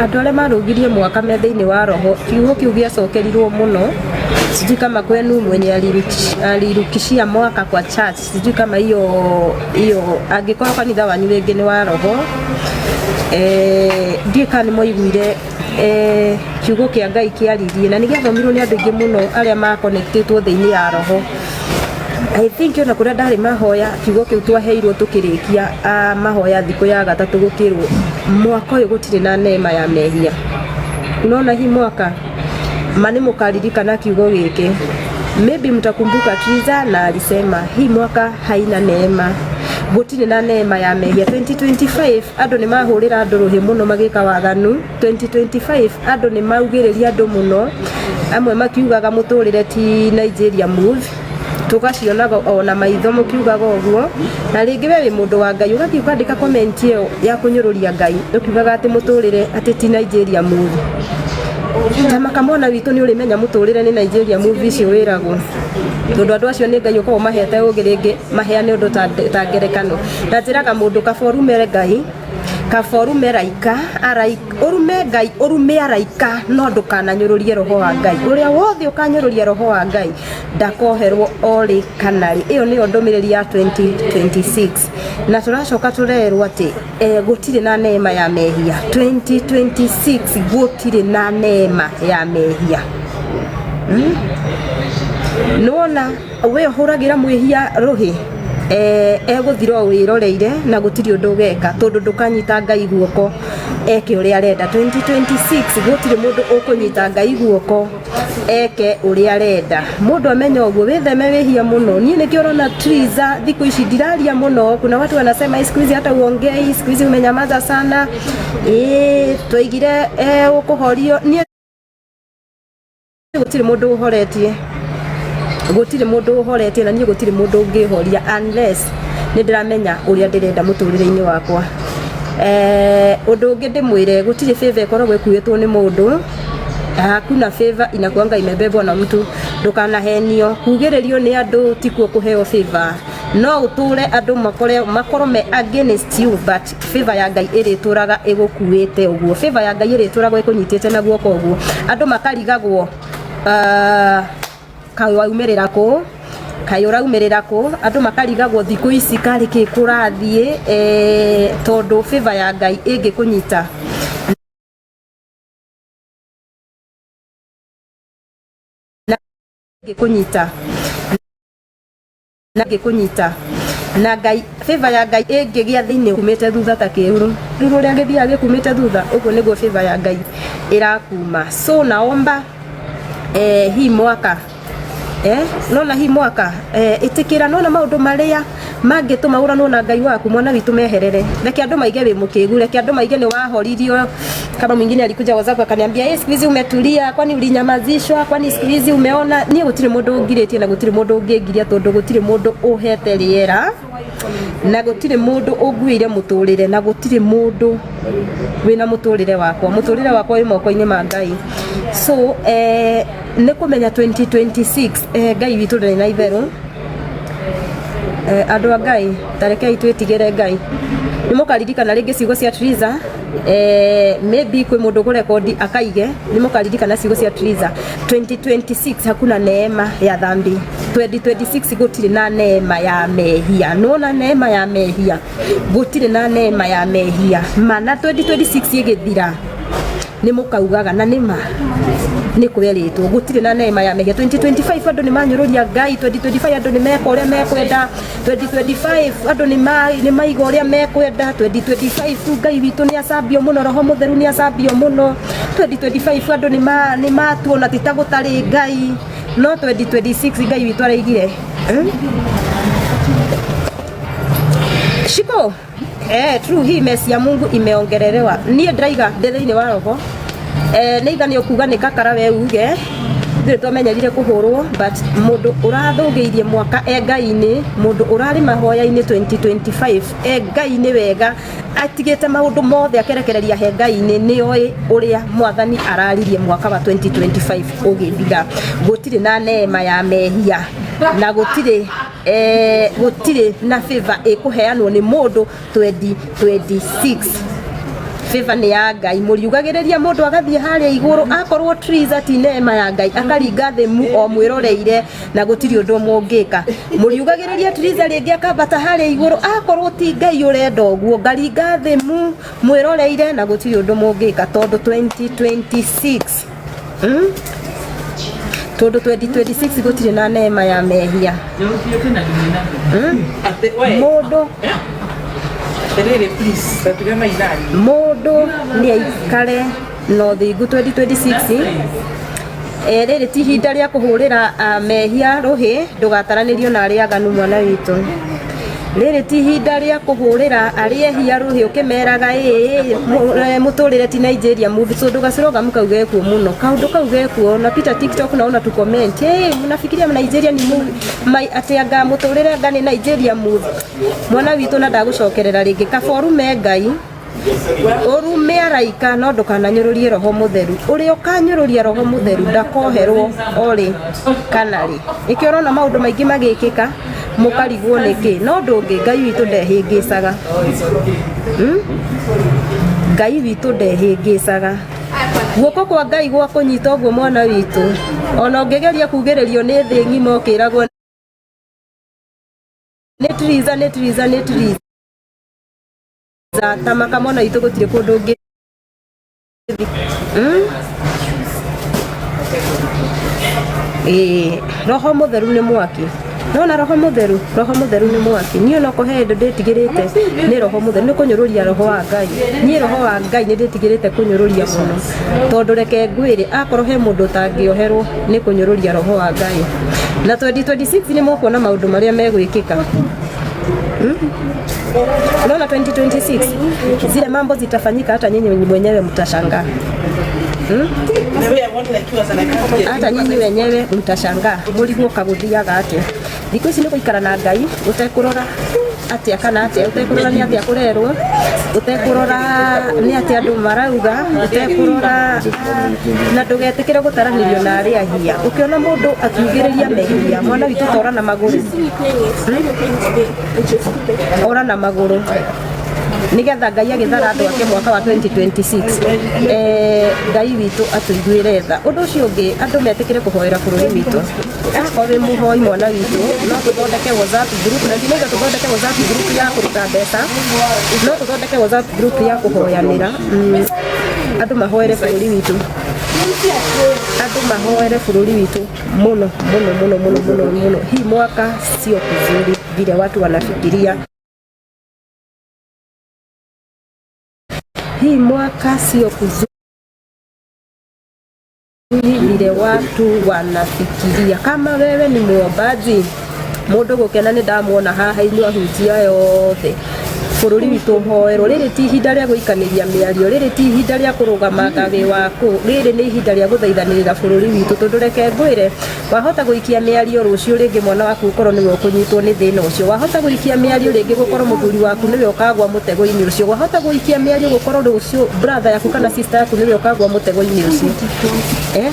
Andũ arĩa marũgirie mwaka me thĩinĩ wa roho, kiugo kĩu gĩacokerirwo mũno. Sijui kama kwenu mwenye alirukishia mwaka kwa church, sijui kama hiyo hiyo angĩkorwo kanitha wanyu rĩngĩ nĩ wa roho, ndiũĩ kana nĩ mwaiguire kiugo kĩa Ngai kĩaririe na nĩ gĩathomirwo nĩ andũ aingĩ mũno arĩa makonektĩtwo thĩinĩ ya roho. I think ona kũrĩa ndarĩ mahoya, kiugo kĩu twaheirwo tũkĩrĩkia mahoya thikũ ya gatatũ, gũkĩrwo mwaka ũyũ gũtirĩ na neema ya mehia. Unaona hii mwaka ma nĩ mũkaririkana kiugo gĩkĩ, maybe mtakumbuka Triza na alisema hii mwaka haina neema, gũtirĩ na neema ya mehia. 2025 andũ nĩ mahũrĩra andũ rũhĩ mũno magĩka waganu. 2025 andũ nĩ maugĩrĩria andũ mũno, amwe makiugaga mũtũrĩre ti Nigeria move, tũgacionaga ona maitho mũkiugaga ũguo. Na rĩngĩ we wĩ mũndũ wa Ngai, ũgathiĩ ũkandĩka comment ĩyo ya kũnyũrũria Ngai, ũkiugaga atĩ mũtũrĩre atĩ ti Nigeria move. Ta makamwana witũ nĩ ũrĩmenya mũtũrĩre nĩ Nigeria movie icio wĩragwo, tondũ andũ acio nĩ Ngai ũkoragwo mahete ũgĩ rĩngĩ maheane ũndũ ta ngerekano. Na njĩraga mũndũ kaba ũrume Ngai, kaba ũrume raika, ũrume Ngai, ũrume araika, no ndũkananyũrũrie roho wa Ngai. Ũrĩa wothe ũkanyũrũria roho wa Ngai ndakoherwo orĩ kana rĩ. Ĩyo nĩyo ndũmĩrĩri ya 2026. Na tũracoka tũrerwo atĩ gũtirĩ na neema ya mehia. 2026 gũtirĩ na neema ya mehia. Nĩwona we ũhũragĩra mwĩhia rũhĩ, egũthira o wĩroreire na gũtirĩ ũndũ ũgeka, tondũ ndũkanyita Ngai guoko eke ũrĩa arenda. 2026 gũtirĩ mũndũ ũkũnyita Ngai guoko eke ũrĩa arenda. Mũndũ amenya ũguo, wĩtheme wĩhia mũno. Niĩ nĩkĩo ũrona Triza thikũ ici ndiraria mũno. Kuna watu wanasema siku hizi hata uongei, siku hizi umenyamaza sana. Ĩĩ twaigire ũkũhorio. Niĩ gũtirĩ mũndũ ũhoretie, gũtirĩ mũndũ ũhoretie, na niĩ gũtirĩ mũndũ ũngĩhoria unless nĩ ndĩramenya ũrĩa ndĩrenda mũtũrĩre-inĩ wakwa. Ũndũ ũngĩ ndĩmwĩre, gũtirĩ favor ĩkoragwo ĩkuĩtwo nĩ mũndũ. Hakuna favor inakuanga imebebwa na mtu. Ndũkanahenio, kugĩrĩrio nĩ andũ tikuo kũheo favor. No ũtũre andũ makore makorwo me against you, but favor ya Ngai ĩrĩtũraga ĩgũkuĩte ũguo. Favor ya Ngai ĩrĩtũraga ĩkũnyitĩte na guoko ũguo. Andũ makarigagwo kaĩ waumĩrĩra kũ, kaĩ ũraumĩrĩra kũ. Andũ makarigagwo thikũ ici karĩ kĩ kũrathiĩ, tondũ favor ya Ngai ĩngĩkũnyita na ĩngĩkũnyita na ĩngĩkũnyita na Ngai, favor ya Ngai ĩngĩgĩa thĩinĩ kumĩte thutha ta kĩruru ruru ũrĩa gĩthiaga gĩkumĩte thutha, ũguo nĩguo favor ya Ngai ĩrakuma. So naomba hii mwaka, nona hii mwaka, ĩtĩkĩra nona maũndũ marĩa mangĩtũma ũranwo na Ngai waku, mwana witũ, meherere. Reke andũ maige wĩ mũkĩgu, reke andũ maige nĩ wahoririo. Kama mwingine alikuja WhatsApp akaniambia, "Eh, siku hizi umetulia, kwani ulinyamazishwa? Kwani siku hizi umeona?" Niĩ gũtirĩ mũndũ ũngirĩtie na gũtirĩ mũndũ ũngĩngiria, tondũ gũtirĩ mũndũ ũhete rĩera na gũtirĩ mũndũ ũnguĩire mũtũrĩre na gũtirĩ mũndũ wĩna mũtũrĩre wakwa. Mũtũrĩre wakwa wĩ moko-inĩ ma Ngai. So nĩ kũmenya 2026 Ngai witũ ndarĩ na itherũ. Andũ a Ngai, tarekei twĩtigĩre Ngai. Nĩ mũkaririkana rĩngĩ ciugo cia Triza. Maybe kwĩ mũndũ ũkũrekondi akaige. Nĩ mũkaririkana ciugo cia Triza, 2026 hakuna neema ya dhambi. 2026 gũtirĩ na neema ya mehia. Nĩwona neema ya mehia? Gũtirĩ na neema ya mehia. Mana 2026 ĩgĩthira nĩ mũkaugaga na nĩma nĩ kwerĩtwo gũtirĩ na neema ya mehia. 2025 andũ nĩ manyũrũria Ngai. 2025 andũ nĩ meka ũrĩa mekwenda. 2025 andũ nĩ maiga ũrĩa mekwenda. 2025 Ngai witũ nĩ acambio mũno, roho mũtheru nĩ acambio mũno. 2025 andũ nĩ matuona ti ta gũtarĩ Ngai, no 2026 Ngai witũ araigire, Shiko, true, hii mesi ya Mungu imeongererewa. Niĩ ndĩraiga ndĩ thĩinĩ wa roho. Nĩ itha nĩ ũkuga nĩ kakara we uge ithuĩ twamenyerire kũhũrwo, but mũndũ ũrathũgĩirie mwaka e Ngai-inĩ, mũndũ ũrarĩ mahoya-inĩ 2025 e Ngai-inĩ wega, atigĩte maũndũ mothe akerekereria he Ngai-inĩ, nĩ oĩ ũrĩa mwathani araririe mwaka wa 2025 ũgĩthira. Gũtirĩ na neema ya mehia na gũtirĩ na favor ĩkũheanwo nĩ mũndũ 2026. Favor nĩ ya Ngai. Mũriugagĩrĩria mũndũ agathiĩ harĩa igũrũ, akorwo Triza ti neema ya Ngai, akaringa thĩ mu o mwĩroreire na gũtirĩ ũndũ mũngĩka. Mũriugagĩrĩria Triza rĩngĩ akambata harĩa igũrũ, akorwo ti Ngai ũrenda ũguo, ngaringa thĩ mu mwĩroreire na gũtirĩ ũndũ mũngĩka, tondũ 2026, Tondũ 2026 gũtirĩ na neema ya mehia. Mũndũ Atĩrĩrĩ, please, tatiga inani. Mũndũ nĩ aikare na ũthingu 2026. Rĩrĩ ti ihinda rĩa kũhũrĩra mehia rũhĩ. Ndũgataranĩrio na arĩa aganu, mwana witũ. Rĩrĩ ti ihinda rĩa kũhũrĩra arĩa ehia rũhĩ ũkĩmeraga ĩĩ mũtũrĩre ti Nigeria movie. Tondũ gacũrũgamu kau gekuo mũno, kaũndũ kau gekuo na Peter TikTok, naona tu comment, hey, mnafikiria Nigeria ni movie mai atĩ anga mũtũrĩre anga nĩ Nigeria movie, mwana witũ. Na ndagũcokerera rĩngĩ, kaba ũrume Ngai, ũrume araika, no ndũkananyũrũrie Roho Mũtheru. Ũrĩa ũkanyũrũria Roho Mũtheru ndakoherwo orĩ kana rĩ. Nĩkĩo ũrona maũndũ maingĩ magĩkĩka, mũkarigwo nĩkĩ. No ũndũ ũngĩ, Ngai witũ ndehĩngĩcaga. Ngai witũ ndehĩngĩcaga. Guoko kwa Ngai gwa kũnyita ũguo, mwana witũ, ona ũngĩgeria kugĩrĩrio nĩ thĩ ng'ima ũkĩragwo nĩ Triza, nĩ Triza, nĩ Triza, tamaka, mwana witũ, gũtirĩ kũndũ ũngĩ. Ĩĩ, Roho Mũtheru nĩ mwaki. Nona Roho Mũtheru, Roho Mũtheru nĩ mwaki. Niĩ no kũhe hĩndĩ ndĩtigĩrĩte nĩ Roho Mũtheru, nĩ kũnyũrũria Roho wa Ngai. Niĩ Roho wa Ngai nĩ ndĩtigĩrĩte kũnyũrũria mũno, tondũ reke ngwĩre, akorwo he mũndũ ũtangĩoherwo nĩ kũnyũrũria Roho wa Ngai. Na 2026 nĩ mũkuona maũndũ marĩa megwĩkĩka. Unaona 2026 zile mambo zitafanyika, hata nyinyi mwenyewe mtashangaa. The way I want like yours and I can't get. Hata nyinyi wenyewe mtashangaa, mũrigwo kagũthiaga atĩa. Thikũ ici nĩ gũikara na Ngai ũtekũrora atĩa kana atĩa, ũtekũrora nĩ atĩa kũrerwo, ũtekũrora nĩ atĩa andũ marauga, ũtekũrora, na ndũgetĩkĩre gũtaranĩrio na arĩa ahia. Ũkĩona mũndũ akiugĩrĩria mehia, mwana witũ, tora na magũrũ, ora na magũrũ, nigetha Ngai agĩthara andũ ake mwaka wa 2026, Ngai witũ atũiguĩre tha. Ũndũ ũcio ũngĩ, andũ metĩkĩre kũhoera bũrũri witũ. Akorwo wĩ mũhoi, mwana witũ, no tũthondeke WhatsApp group, na ndinauga tũthondeke WhatsApp group ya kũruta mbeca, no tũthondeke WhatsApp group ya kũhoyanĩra. Andũ mahoere bũrũri witũ, andũ mahoere bũrũri witũ mũno mũno mũno mũno mũno mũno. Hii mwaka sio kuzuri vile watu wanafikiria. Hii mwaka sio kuzuri vile watu wanafikiria. Kama wewe ni muombaji, mũndũ gũkena nĩ ndamuona haha, inyuĩ ahunjia yothe, bũrũri witũ ũhoerwo. Rĩrĩ ti ihinda rĩa gũikanĩria mĩario, rĩrĩ ti ihinda rĩa kũrũgama ngagĩ waku, rĩrĩ nĩ ihinda rĩa gũthaithanĩrĩra bũrũri witũ. Tondũ reke ngwĩre, wahota gũikia mĩario rũciũ rĩngĩ mwana waku ũkorwo nĩwe ũkũnyitwo nĩ thĩna ũcio, wahota gũikia mĩario rĩngĩ gũkorwo mũthuri waku nĩwe ũkagwa mũtego-inĩ ũcio, wahota gũikia mĩario gũkorwo rũciũ brother yaku kana sister yaku nĩwe ũkagwa mũtego-inĩ ũcio, eh?